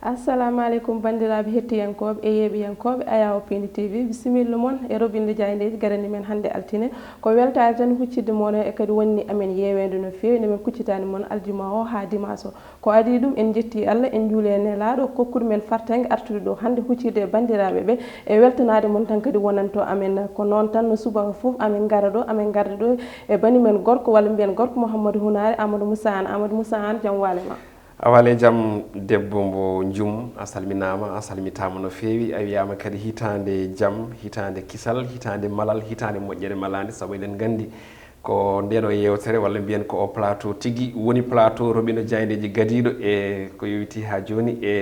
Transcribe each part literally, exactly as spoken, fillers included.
Assalamu aleykum, banndiraaɓe hettiyankooɓe e yeeɓiyankooɓe Ayawo Pindi T V. Bisimilla mon e robinde jaayndeeji garani men hannde altine. Ko weltaare tan huccitde mon e kadi wonni amen yeeweende no feewi nde men kuccitaani mon aljuma o haa dimaas o. Ko adii ɗum, en njetti Allah, en njuuli e Nelaaɗo kokkuɗo men fartaŋŋe artude ɗo hannde huccitde e banndiraaɓe ɓe e weltanaade mon tan kadi wonanto amen. Ko noon tan no subaka fof amen ngara ɗo, amen ngarda ɗo e bani men gorko walla mbiyen gorko Mouhamadou Hunaare Amadou Moussa Anne. Amadou Moussa Anne, jam waale ma. A waale jam, debbo mbo Njum, a salminaama, a salmitaama no feewi, a wiyaama kadi hitaande jam, hitaande kisal, hitaande malal, hitaande moƴƴere malaande, sabu eɗen nganndi ko ndeɗo yeewtere walla mbiyen ko o plateau tigi woni plateau roɓino jaayndeeji gadiiɗo e ko yowiti haa jooni e,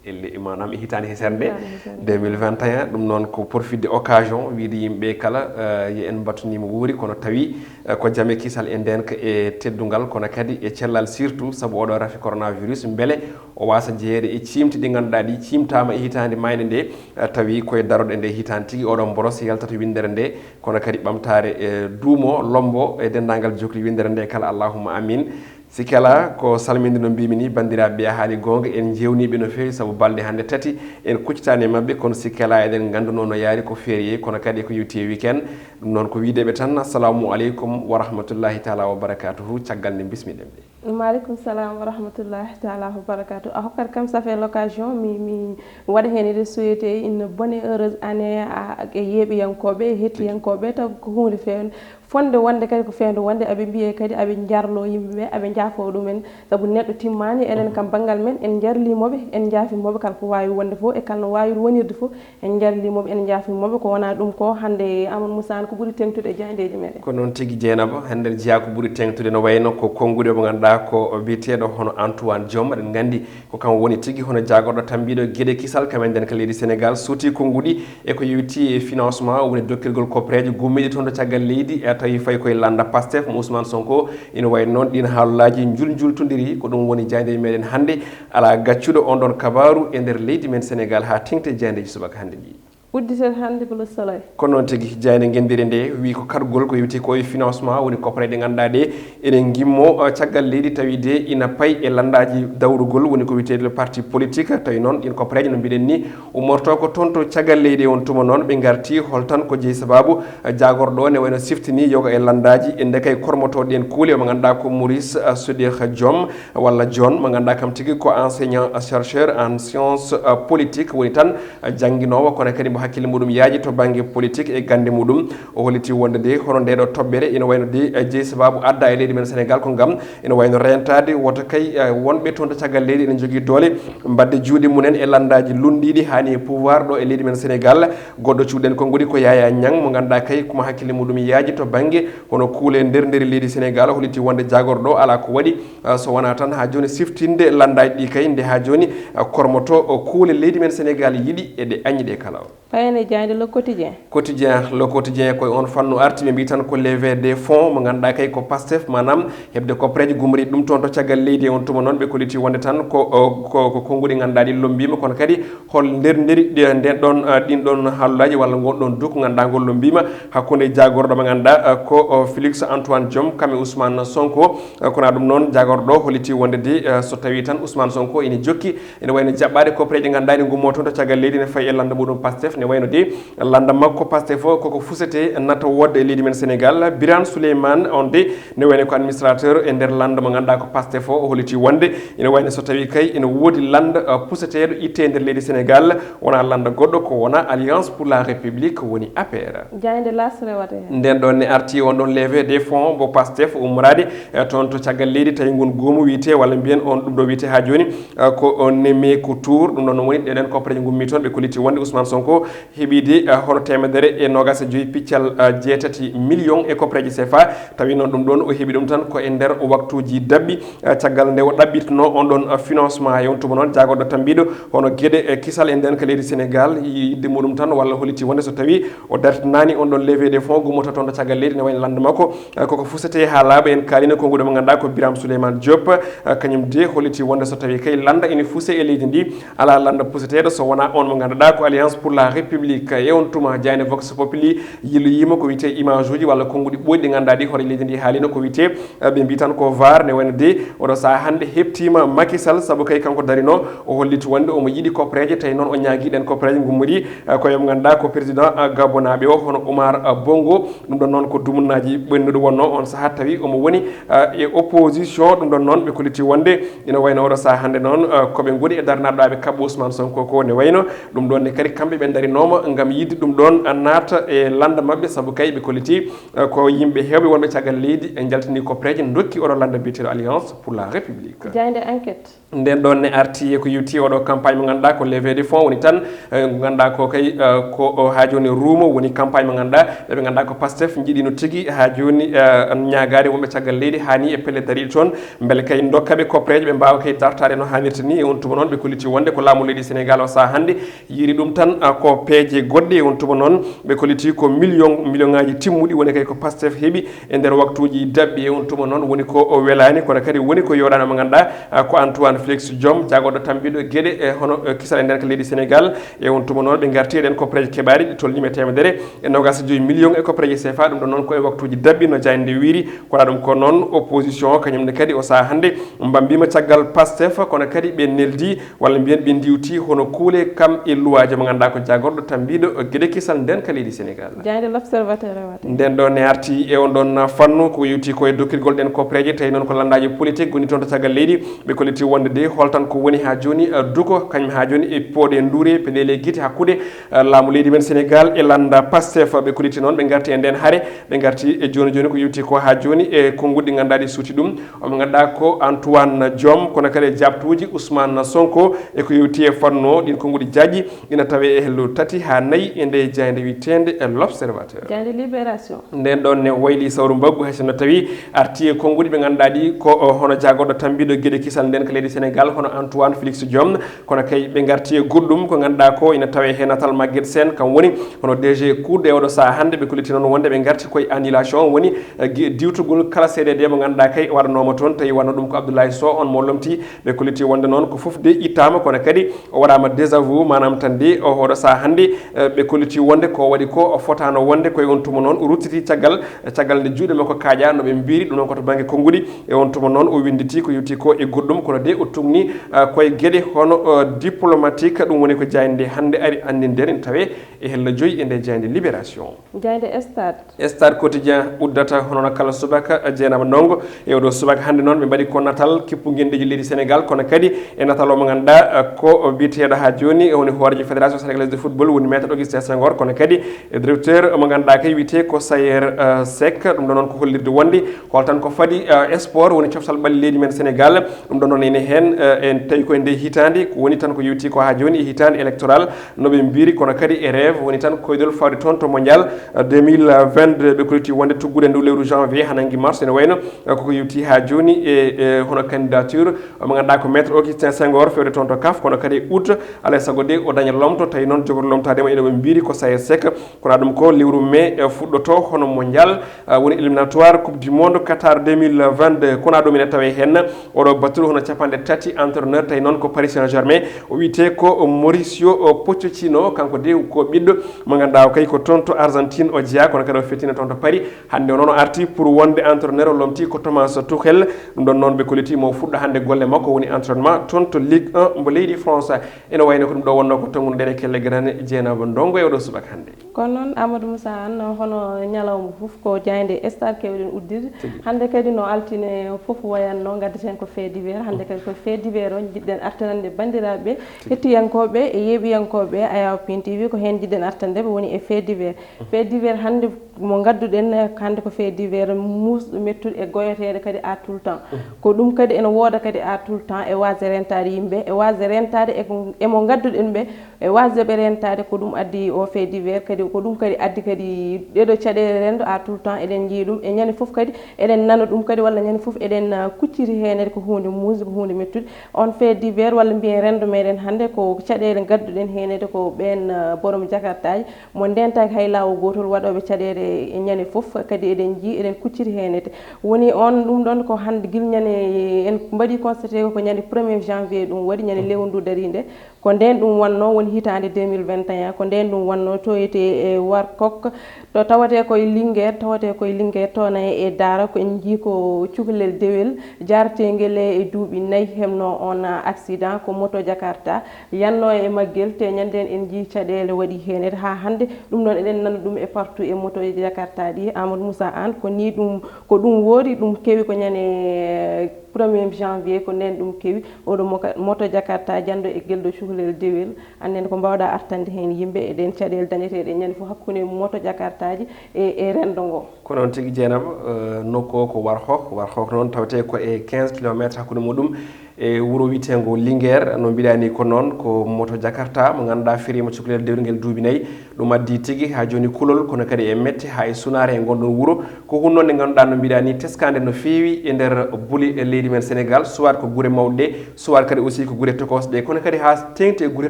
e le-, maanaam e hitaande hesernde Hitaande hesernde. deux mille vingt et un. Ɗum noon ko profitde occasion wiide yimɓe kala, eh, yo en mbattu ni mo wuuri, kono tawi, eh, ko jam e kisal e ndeenka e teddungal, kono kadi e cellal surtout, sabu oɗo rafi coronavirus, mbele o waasa jeyeede e ciimti ɗi ngannduɗaa ɗi ciimtaama e hitaande maayde nde, eh, tawi koye daroɗe nde hitaande tigi oɗo mboros yaltata winndere nde, kono kadi ɓamtaare, eh, duumo, lombo e denndaangal jokli winndere nde kala, allahumma amin. Sikke alaa, ko salminde no mbimi ni, banndiraaɓe ɓe a haali goonga, en jeewniiɓe no feewi sabu balɗe hannde tati en kuccitaani e maɓɓe, kono sikke alaa eɗen ngannduno no yaari ko férié, kono kadi ko yewti e weekend. Ɗum noon ko wiideɓe tan, assalamu aleykum wa rahmatullahi taala wa barakatuhu, caggal nde bismiɗen ɓe. Maaleykum salaam wa rahmatullahi taala wa barakatuh. A hokkat kam, ça fait l'occasion, mi, mi waɗa heen ede souhaité une bonne heureuse année à, e yeeɓiyankooɓe, e hettiyankooɓe, taw ko huunde feewnde. Fonde wonde kadi ko feewde wonde, aɓe mbiye kadi aɓe njarlo yimɓe ɓe, aɓe njaafo ɗumen, sabu neɗɗo timmaani. Enen kam banngal men, en njarlimoɓe, en njaafimoɓe kala ko waawi wonde fof e kala no waawi wonirde fof, en njarlimoɓe, en njaafimoɓe. Ko wonaa ɗum ko hannde, Amadou Moussa Anne, ko ɓuri teŋtude e jaayndeeji meɗen. Ko noon tigi, Jeynaba, hannde en jeyaa ko ɓuri teŋtude no wayno ko konnguɗi mo ngannduɗaa ko biyeteeɗo hono Antoine Diome, eɗen nganndi ko kanko woni tigi hono jaagorɗo tambiiɗo geɗe kisal kam en nden ka leydi Sénégal, suuti konnguɗi e ko yowiti e financement, woni dokkirgol koppareeje gummiiɗe toon to caggal leydi, e tawi fayi koye lannda Pastef mo Ousmane Sonko. Ina wayi noon ɗiin haalullaaji njuljultondiri, ko ɗum woni jaaynde meɗen hannde. Alaa gaccuɗo on ɗon kabaaru e nder leydi men Sénégal haa teŋti e jaayndeeji subaka hannde ɗi. Udditee hannde ko Le Soleil. Ko noon tigi, jaaynde ngenndire nde wi ko kaɗgol ko yowiti ko e financement, woni koppareeje ɗe ngannduɗaa ɗe ene ngimmo, eh, caggal leydi, tawi de ina payi e lanndaaji dawrugol, woni ko wiyetee le parti politique. Tawi noon ɗiin koppareeje no mbiɗen ni ummorto ko toon to caggal leydi. E on tuma noon ɓe ngarti hol tan ko jeyi sababu, eh, jaagorɗo ne wayno siftini yoga e lanndaaji e ndekay kormoto ɗen kuule, mo ngannduɗaa ko Maurice, eh, Soudikh Diom walla John, mo ngannduɗaa kam tigi ko enseignant, eh, chercheur en science, eh, politique, woni tan jannginoowo, kono kadi mo hakkille muɗum yaaji to bannge politique e gannde muɗum. O holliti wonde de hono nde ɗo toɓɓere ina wayno de, eh, jeyi sababu adda e leydi men Sénégal ko ngam ina wayno rentaade woto kay, eh, wonɓe toon to caggal leydi ene njogii doole mbaɗde juuɗe mumen e lanndaaji lunndiiɗi haani e pouvoir ɗo e leydi men Sénégal. Goɗɗo cuuɗen konnguɗi ko Yaya Niang mo ngannduɗaa kay ko mo hakkille muɗum yaaji to bannge hono kuule nder nder leydi Sénégal. O holliti wonde jaagorɗo alaa ko waɗi, ah, so wonaa tan haa jooni siftinde lanndaaji ɗi kay, nde haa jooni, ah, kormoto o kuule leydi men Sénégal yiɗi e ɗe añi ɗe kala. Payen e jaaynde Le Quotidien. Quotidien, Le Quotidien koye on fannu arti, ɓe mbi tan ko levée des fonds mo ngannduɗaa kay ko Pastef, maanaam heɓde koppareeje gumoriiɗe ɗum toon to caggal leydi. E on tuma noon ɓe kolliti wonde tan ko, o, ko, ko konnguɗi ngannduɗaa ɗi lommbiima, kono kadi hol nder nderi ɗi-, nden ɗon, ah, ɗin ɗon haalullaaji walla ngon ɗon duko ngannduɗaa ngol lommbiima hakkunde jaagorɗo mo ngannduɗaa, ah, ko, o, Félix Antoine Diome kam e Ousmane Sonko. Eh, kono ɗum noon, jaagorɗo holliti wonde de, eh, so tawi tan Ousmane Sonko ene jokki, ene wayno jaɓɓaade koppareeje ngannduɗaa ene ngummo toon to caggal leydi, ene fayi e lannda muɗum Pastef, ne wayno de lannda makko Pastef o koko fusete nata wodde e leydi men Sénégal. Birane Souleymane, on de ne wayno ko administrateur e nder lannda mo ngannduɗaa ko Pastef o, o holliti wonde ene wayno so tawi kay ene woodi lannda, eh, puseteeɗo itte e nder leydi Sénégal, wonaa lannda goɗɗo, ko wonaa Alliance pour la République woni A P R. Jaaynde L'As rewata heen. Nden ɗon ne arti on ɗon levée des fonds mbo Pastef ummoraade, eh, toon to caggal leydi, tawi ngun goomu wiyetee, walla mbiyen on ɗum ɗo wiyetee haa jooni, eh, ko on Nemekou Tour. Ɗum ɗon woni ɗeɗen koppareeje ngummi toon, ɓe kolliti wonde Ousmane Sonko heɓiide, eh, hono teemedere e noogaas e joyi piccal, eh, jeetati million e koppareeje C F A. Tawi noon ɗum ɗon o heɓi ɗum tan ko e nder waktuuji daɓɓi, eh, caggal nde o ɗaɓɓitno on ɗon, eh, financement. E on tuma noon jaagorɗo tambiiɗo hono geɗe, eh, kisal e nden ka leydi Sénégal, yi-, yidde muɗum tan walla holliti wonde so tawi o dartinaani on ɗon levée des fonds gummoto toon to caggal leydi, ne wayno lannda makko, eh, koko fusete haa laaɓa. En kaalino konnguɗo mo ngannduɗaa ko Birame Souleymane Diop, eh, kañum de holliti wonde so tawi kay lannda ene fuse e leydi ndi, alaa lannda puseteeɗo so wonaa on mo ngannduɗaa ko Alliance pour la République. E on tuma, jaaynde Vox Populi yilloyiima ko wiyetee image uji walla konnguɗi ɓooyɗi ɗi ngannduɗaa ɗi, hoore leydi ndi haalino ko wiyetee, eh, ɓe mbiyi tan ko var, ne wayno de oɗo sahaa hannde heɓtiima Macky Sall, sabu kay kanko darino, o holliti wonde omo yiɗi koppareeje, tawi noon o ñaagii ɗeen koppareeje ngummori, eh, ko yo mo ngannduɗaa ko président, eh, gabonaaɓe o, hono Omar, eh, Bongo. Ɗum ɗon noon ko dumunnaaji ɓennuɗo wonno on sahaa, tawi omo woni, eh, e opposition. Ɗum ɗon noon ɓe kolliti wonde ina wayno oɗo sahaa hannde noon, eh, ko ɓe ngoni e darnaaɗo ɓe kaɓɓo Ousmane Sonko ko ne wayno. Ɗum ɗon ne kadi kamɓe ɓe darinooma ngam yiɗde ɗum ɗon naata e lannda maɓɓe, sabu kay ɓe kolliti, eh, ko yimɓe heewɓe wonɓe caggal leydi e njaltini koppareeje ndokki oɗo lannda biyeteeɗo Alliance pour la République. Jaaynde Enquête. Nden ɗon ne arti e ko yewti oɗo campagne mo ngannduɗaa ko levée de fonds woni tan, eh, ngannduɗaa ko kay, eh, ko o haa jooni ruumo woni campagne mo ngannduɗaa ɓe ɓe ngannduɗaa ko Pastef njiɗino tigi haa jooni, eh, ñaagaade wonɓe caggal leydi haa ni e pelle dariiɗe toon, mbele kay ndokka ɓe koppareeje ɓe mbaawa kay dartaade no haanirta ni. E on tuma noon ɓe kolliti wonde ko laamu leydi Sénégal o sahaa hannde yiɗi ɗum tan, ah, ko peeje goɗɗe. E on tuma noon ɓe kolliti ko million, million ngaaji timmuɗi woni kay ko Pastef heɓi e nder waktuuji daɓɓi. E on tuma noon woni ko o welaani, kono kadi woni ko yooɗaani mo ngannduɗaa, ah, ko Antoine Félix Diome, jaagorɗo tambiiɗo geɗe e hono, eh, kisal e nder ka leydi Sénégal. E on tuma noon ɓe ngarti eɗen koppareeje keɓaaɗi ɗi tolniima e teemedere e noogaas e joyi million e koppareeje C F A. Ɗum ɗon noon ko e waktuuji daɓɓi no jaaynde wiiri. Kono ɗum ko noon opposition o kañum ne kadi o sahaa hannde mbambiima caggal Pastef, kono kadi ɓe neldi walla mbiyen ɓe ndiwti hono kuule kam e luwaaji mo ngannduɗaa ko jaagorɗo tambiiɗo geɗe kisal nden ka leydi Sénégal. Jaaynde L'Observateur rewata. Nden ɗo ne arti e on ɗon fannu ko yewti ko e dokkirgol ɗen koppareeje, tawi noon ko lanndaaji politique ngoni toon to caggal leydi. Ɓe kolliti wonde de holtan ko woni haa jooni, eh, duko kañum haa jooni e pooɗe nduure peɗeele gite hakkunde, eh, laamu leydi men Sénégal e lannda Pastef. Ɓe kolliti noon ɓe ngarti e nden hare, ɓe ngarti e jooni jooni ko yewti ko haa jooni e konnguɗi ngannduɗaa ɗi suuti ɗum. Omo ngannduɗaa ko Antoine Diome, kono kadi e jaabtuuji Ousmane Sonko e ko yewti e fannu o, ɗin konnguɗi jaajɗi ina tawee e hello tati haa nayi e nde jaaynde wiyeteende e L'Observateur. Jaaynde Libération. Nden ɗon ne wayli sawru mbaggu, hay sinno tawi arti e konnguɗi ɓe ngannduɗaa ɗi ko, o, hono jaagorɗo tambiiɗo geɗe kisal nden ka leydi Sénégal, hono Antoine Félix Diome, kono kay ɓe ngarti e goɗɗum ko ngannduɗaa ko ina tawee he natal Maguette Sène, kam woni hono D G kuuɗe e oɗo sahaa hannde. Ɓe kolliti noon wonde ɓe ngarti koye annulation, woni, eh, gi-, diwtugol kala C D D mo ngannduɗaa kay waɗanooma toon, tawi wano ɗum ko Abdoulaye Sow on mo lomti. Ɓe kolliti wonde noon ko fof de ittaama, kono kadi o waɗaama désaveu, maanaam tan de o oɗo sahaa hannde, eh, ɓe kolliti wonde ko waɗi ko o fotaano wonde, koye on tuma noon o ruttiti caggal, caggal nde juuɗe makko kaaƴa no ɓe mbiri ɗum noon ko to bannge konnguɗi. E on tuma noon o winnditi ko yewti ko e goɗɗum, kono de o tugni, eh, koye geɗe hono, eh, diplomatique. Ɗum woni ko jaaynde hannde ari anndinde en tawee e hello joyi e nde jaaynde Libération. Jaaynde Stade. Stade Quotidien uddata hono no kala subaka, eh, Dieynaba Ndongo. E oɗo subaka hannde noon ɓe mbaɗi ko natal kippu ngenndiiji leydi Sénégal, kono kadi e natal o mo ngannduɗaa, eh, ko biyeteeɗo haa jooni woni hooreejo Fédération Sénégalaise de Football woni Maître Augustin Senghor, kono kadi e directeur mo ngannduɗaa kay wiyetee ko Sayer, eh, Seck. Ɗum ɗo noon ko hollirde wonde holtan ko fadi, eh, sport woni coftal ɓalli leydi men Sénégal. Ɗum ɗo noon ene heen, eh, en tawi ko e nde hitaande ko woni tan ko yewti ko haa jooni e hitaande électoral no ɓe mbiri, kono kadi e rêve woni tan koydol fawde toon to mondial, eh, deux mille vingt-deux. Ɓe kolliti wonde tuggude ndu lewru janvier haa nanngi mars ene wayno, eh, koko yewti haa jooni e, e hono candidature mo ngannduɗaa ko Maître Augustin Senghor fewde toon to CAF, kono kadi e août alay sago de o daña lomto, tawi noon jogori lomtaade mo ene ɓe mbiri ko Sayer Seck. Kono ɗum ko lewru mai, eh, fuɗɗoto hono mondial, eh, woni éliminatoire Coupe du Monde Qatar deux mille vingt-deux. Kono ɗum ene tawee heen oɗo battuɗo hono capanɗe tati entraîneur, tawi noon ko Paris Saint-Germain. O wiyetee ko Mauricio, o, Pochettino, kanko de ko ɓiɗɗo mo ngannduɗaa o kay ko toon to Argentine o jeyaa, kono kadi o fettino toon to Paris. Hannde o noon o arti pour wonde entraîneur, o lomti ko Thomas Tuchel. Ɗum ɗon noon ɓe kolliti mo fuɗɗa hannde golle makko woni entraînement toon to Ligue un mbo leydi France. Ene wayno ko ɗum ɗo wonno ko tonnguno ɗen e kelle gere Dieynaba Ndongo e oɗo subaka hannde. Kono noon, Amadou Moussa Anne, hono ñalawma fof ko jaaynde Stade keewɗen uddirde. Tigi. Hannde kadi no altine fof wayanno, ngaddaten ko fait divers. Hannde kadi ko fait divers o njiɗɗen artanande banndiraaɓe, tigi, hettiyankooɓe e yeeɓiyankooɓe Ayawpin T V, ko heen njiɗɗen artande ɓe woni e fait divers. Fait divers hannde mo ngadduɗen, hannde ko fait divers muusɗo, mettuɗo e goyeteeɗo kadi à tout le temps. Ko ɗum kadi ene wooda kadi à tout le temps e waasde rentaade yimɓe, e waasde rentaade e ko, e mo ngadduɗen ɓe, e waasde ɓe rentaade. Ko ɗum addi o fait divers kadi Ko ɗum kadi addi kadi ɗeɗo caɗeele renndo, à tout le temps eɗen njii ɗum, e ñande fof kadi eɗen nana ɗum kadi, walla ñande fof eɗen, ah, kucciti heenede ko huunde muusde, ko huunde mettude. On fait divers walla mbiyen renndo meɗen hannde ko caɗeele ngadduɗen heenede ko ɓeen, ah, borom jakartaaji mo ndentaaki hay laawol gootol, waɗooɓe caɗeele e ñande fof kadi eɗen njii, eɗen kucciti heenede. Woni on ɗum ɗon ko hannde gila ñande en mbaɗi constaté ko ñande premier janvier ɗum waɗi, ñande lewru ndu darii nde. Ko ndeen ɗum wannoo, woni hitaande deux mille vingt et un, ko ndeen ɗum wannoo to etee e Warkok, to tawetee koye Linguère, tawetee koye Linguère, to nayi e Daara, ko en njii ko cukalel dewel jaareteengel e duuɓi nayi heɓnoo on accident, ko moto Jakarta yannoo e maggel, te ñande en en njii caɗeele waɗi heen. Haa hannde ɗum ɗoon eɗen nana ɗum e partout e moto Jakarta ɗi. Amadou Moussa Anne, ko nii ɗum, ko ɗum woori, ɗum kewi ko ñande premier janvier, ko ndeen ɗum kewi. Oɗo moka-, moto Jakarta janndo e gelɗo cukalel dewel, annden ko mbaawɗaa artande heen yimɓe e ɗeen caɗeele dañeteeɗe ñande fof hakkunde moto Jakartaaji e, e renndo ngo. Ko noon tigi, Jeynaba, eh, nokku o ko Warxoox. Warxoox noon tawetee ko e quinze kilomètres hakkunde muɗum e wuro wiyeteengo Linguère. No mbiɗaa ni ko noon ko moto Jakarta mo ngannduɗaa firiima cukalel dewel ngel duuɓi nayi. Ɗum addi tigi haa jooni kulol, kono kadi e mette haa e sunaare e ngonɗon wuro. Ko hunde noon nde ngannduɗaa, no mbiɗaa ni, teskaande no feewi e nder buli e leydi men Sénégal, soit ko gure mawɗe ɗe, soit kadi aussi ko gure tokosɗe ɗe. Kono kadi haa teeŋti e gure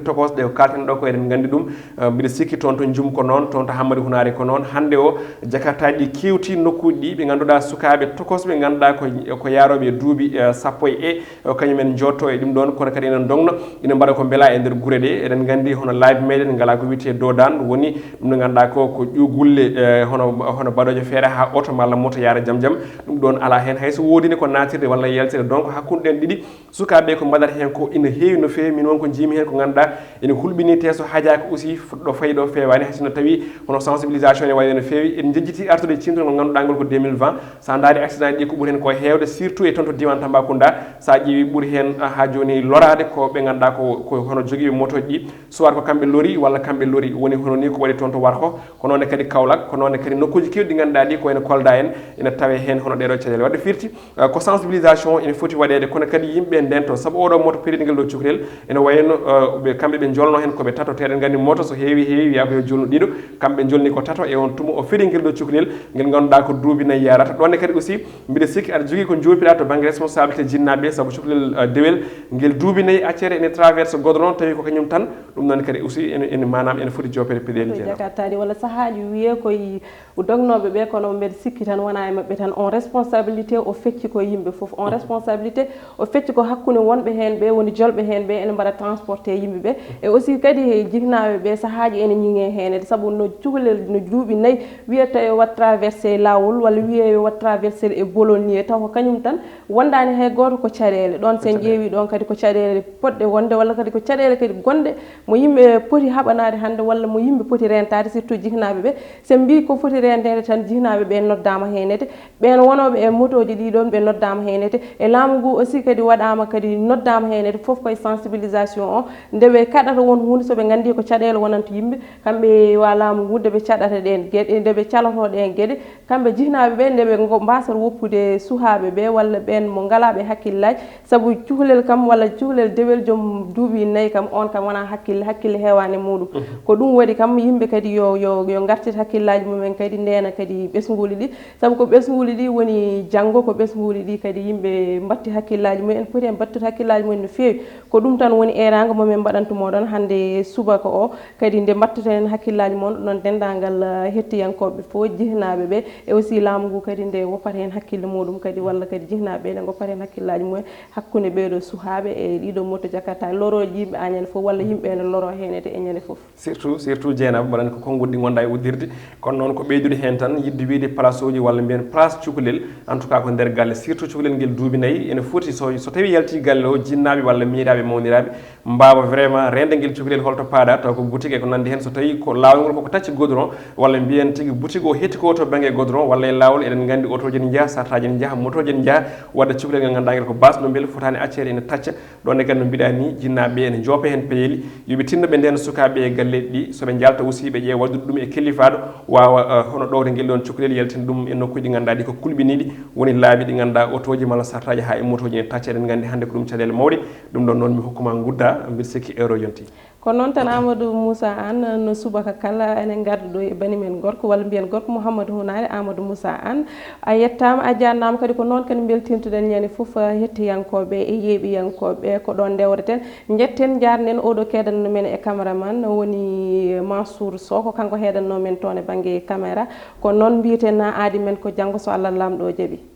tokosɗe ɗe ko kaalten ɗo ko eɗen nganndi ɗum, eh, mbiɗa sikki toon to Njum ko noon, toon to Hammadi Hunaare ko noon. Hannde o, jakartaaji ɗi keewti nokkuuji ɗi, ɓe ngannduɗaa sukaaɓe tokosɓe ngannduɗaa ko, ko yaarooɓe e duuɓi, eh, sappo e, o kañum en jotto e ɗum ɗoon, kono kadi enen ndogno, ina mbaɗa ko mbela e nder gure ɗe. Eɗen nganndi hono laabi meɗen ngala ko wiyetee doodaan, woni ɗum nde ngannduɗaa ko, ko ƴuugulle, eh, hono, hono baɗooje feere haa oto malla moto yaara jam jam. Ɗum ɗoon alaa heen hay so woodii ne ko naatirde walla yaltirde. Donc hakkunde ɗen ɗiɗi, sukaaɓe ko mbaɗata heen ko ina heewi no feewi. Min won ko njiimi heen ko ngannduɗaa ene hulɓinii, te so hajaaka aussi ɗo fayi ɗo feewaani. Hay sinno tawi hono sensibilisation ne wayi no feewi, en njejjitii artude e ciimtol ngol ngannduɗaa ngol ko deux mille vingt. So a ndaari accident ji ɗi ko ɓuri heen ko heewde, surtout e toon to diiwaan Tambacounda, so a ƴeewi ɓuri heen, ah, haa jooni loraade ko ɓe ngannduɗaa ko, ko hono jogiiɓe motooji ɗi, soit ko kamɓe lori walla kamɓe lori, woni hono ni ko waɗi toon to Warxo, ko noon ne kadi Kaolack, ko noon ne kadi nokkuuji keewɗi ɗi ngannduɗaa ɗi ko wayno Kolda en, ina tawee heen hono ɗeeɗo caɗeele. Waɗde firti, ah, ko sensibilisation ene foti waɗeede, kono kadi yimɓe ndento, sabu oɗo moto periɗo ngel ɗo cukalel, ene wayno, ah, ɓe, kamɓe ɓe jolno heen ko ɓe tato, te eɗen nganndi moto so heewi, heewi, wiyaa ko yo jolnu ɗiɗo, kamɓe jolni ko tato, e on tuma o feri ngel ɗo cukalel, ngel ngannduɗaa ko duuɓi nayi yarata. Ɗon ne kadi aussi, mbiɗa sikki aɗa jogii ko njoopiɗaa to bannge responsabilité jinnaaɓe, sabu cukalel, ah, dewel ngel duuɓi nayi accere ene traverse goudron, tawi ko kañum tan, ɗum noon kadi aussi ene, ene maanaam ene foti joopeede peɗeeli. Ko jeeɗa jakartaaji walla sahaaji wiyee koye dognooɓe ɓe, kono mbeɗa sikki tan wonaa e maɓɓe tan. On responsabilité o fecci ko yimɓe fof, on responsabilité o fecci ko hakkunde wonɓe heen ɓe, woni jolɓe heen ɓe, ene mbaɗa transporté yimɓe ɓe. E aussi kadi e jihnaaɓe ɓe, sahaaji ene ñiŋee heen, sabu no cukalel no duuɓi nayi, wiyata yo waɗ traversé laawol, walla wiyee yo waɗ traversé e bolonier, taw ko kañum tan, wondaani hay gooto ko caɗeele. Ɗoon, so en ƴeewi ɗoon kadi ko caɗeele poɗɗe wonde, walla kadi ko caɗeele kadi gonɗe mo yimɓe poti haɓanaade hannde, walla mo yimɓe poti rentaade, surtout jihnaaɓe ɓe. So en mbii ko foti renteede tan, jihnaaɓe ɓe noddaama heenede, ɓeen wonooɓe e motooji ɗi ɗoon ɓe noddaama heenede. E laamu ngu aussi kadi waɗaama kadi noddaama heenede, fof koye sensibilisation o, nde ɓe kaɗata won huunde so ɓe nganndi ko caɗeele wonanta yimɓe, kamɓe wa laamu ngu, nde ɓe caɗata ɗeen geɗe, nde ɓe calotoo ɗeen geɗe, kamɓe jihnaaɓe ɓe, nde ɓe ngo-, mbaasata woppude suhaaɓe ɓe walla ɓeen mo ngalaa ɓe hakkillaaji, sabu cukalel kam walla cukalel dewel joom duuɓi nayi kam, oon kam wonaa hakkille, hakkille heewaani e muuɗum. Ko ɗum waɗi kam yimɓe kadi yo, yo, yo ngartit hakkillaaji mumen kadi, ndeena kadi ɓesnguuli ɗi, sabu ko ɓesnguuli ɗi woni janngo, ko ɓesnguuli ɗi kadi yimɓe mbatti hakkillaaji mumen, en poti en mbattude hakkillaaji mumen no feewi. Ko ɗum tan woni eeraango mo min mbaɗanta mooɗon hannde subaka o, kadi nde mbatteten hakkillaaji mon, ɗon denndaangal, eh, hettiyankooɓe fof, jihnaaɓe ɓe, e aussi laamu ngu kadi nde woppata heen hakkille muuɗum kadi, walla kadi jihnaaɓe ɓe nde ngoppata heen hakkillaaji mumen hakkunde ɓeeɗo suhaaɓe e ɗiɗo moto jakarta, lorooji yimɓe haa ñande fof, walla yimɓe ene loroo heenede e ñande fof. Surtout, surtout Jeynaba, mbaɗa anndi ko konnguɗi ɗi ngonɗaa e uddirde, kono noon ko ɓeydude heen tan, yiɗde wiyde place uji walla mbiyen place cukalel, en tout cas ko nder galle, surtout cukalel ngel duuɓi nayi, ene foti so, so tawi yalti galle o, jinnaaɓe walla miñiraaɓe, mawniraaɓe, mbaawa vraiment reende ngel cukalel holto paaɗa, taw ko boutique e ko nanndi heen, so tawi ko laawol ngol koko tacci goudron, walla mbiyen tigi boutique o hetti ko to bannge goudron, walla e laawol eɗen nganndi otooji ne njaha, sartaaji ne njaha, motooji ne njaha, wadde cukalel ngel ngannduɗaa ngel ko base no mbel fotaani acceede ene tacca, ɗon e kadi no mbiɗaa ni, jinnaaɓe ɓe ene njoopa heen peyeeli, yo ɓe tinno ɓe ndeena sukaaɓe e galleeji ɗi, so ɓe njalta aussi ɓe ƴeewa waɗdude ɗum e kellifaaɗo, waawa, eh, hono ɗowde ngel ɗon cukalel yaltina ɗum e nokkuuji ɗi ngannduɗaa ɗi ko kulɓiniiɗi, woni laabi ɗi ngannduɗaa otooji malla sartaaji haa e motooji ne tacca, eɗen nganndi hannde ko ɗum caɗeele mawɗe. Ɗum ɗon noon mi hokkuma ngudda, mbiɗa sikki heure o yonti. Ko noon tan, Amadou Moussa Anne, no subaka kala enen ngarda ɗo e bani men gorko, walla mbiyen gorko Mouhamadou Hunaare, Amadou Moussa Anne. A yettaama, a jaarnaama kadi. Ko noon kadi mbeltintoɗen ñande fof hettiyankooɓe e yeeɓiyankooɓe. Ko ɗoon ndewreten. Njetten, njaarnen oɗo keedannoo men e cameraman, woni Mansour Sow, ko kanko heedannoo men toon e bannge caméra. Ko noon mbiyeten, na aadi men ko janngo, so Allah Laamɗo jaɓi.